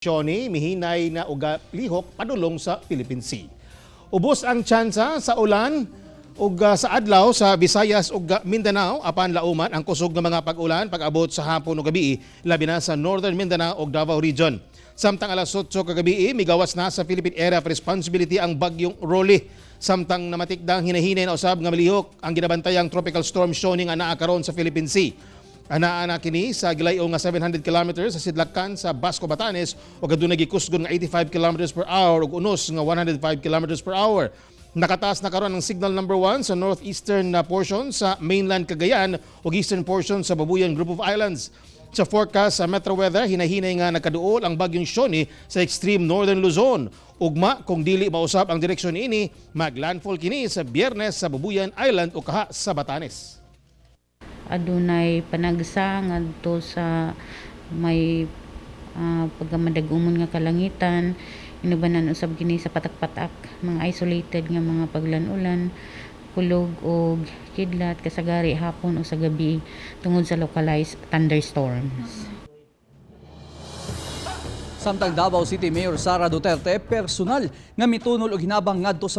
Siony mihinay na og lihok padulong sa Philippine Sea. Ubos ang tsansa sa ulan ug sa adlaw sa Visayas ug Mindanao, apan lauman ang kusog nga mga pag-ulan pag-abot sa hapon ug gabi, labi na sa Northern Mindanao ug Davao Region. Samtang alas 8 kagabi, migawas na sa Philippine Area of Responsibility ang bagyong Rolly. Samtang namatikdang hinahinay na usab nga malihok ang ginabantayang tropical storm Siony nga naa karon sa Philippine Sea. Anaa na kini sa gilayo nga 700 kilometers sa sidlakan sa Basco, Batanes ug adunay gikusgon nga 85 kilometers per hour ug unos nga 105 kilometers per hour. Nakataas na karon ang signal number 1 sa northeastern na portion sa mainland Cagayan ug eastern portion sa Babuyan Group of Islands. Sa forecast sa Metro Weather, hinahinay nga nakaduol ang bagyong Siony sa extreme northern Luzon. Ugma, kung dili mausab ang direksyon ini, maglandfall kini sa Biyernes sa Babuyan Island o kaha sa Batanes. Adunay panagsa ngadto sa may pagkamadagumon nga kalangitan, inubanan usab kini sa patak-patak, mga isolated nga mga paglan-ulan, kulog og kidlat kasagari hapon o sa gabi tungod sa localized thunderstorms. Samtang Davao City Mayor Sara Duterte personal nga mitunol og hinabang ngadto sa mga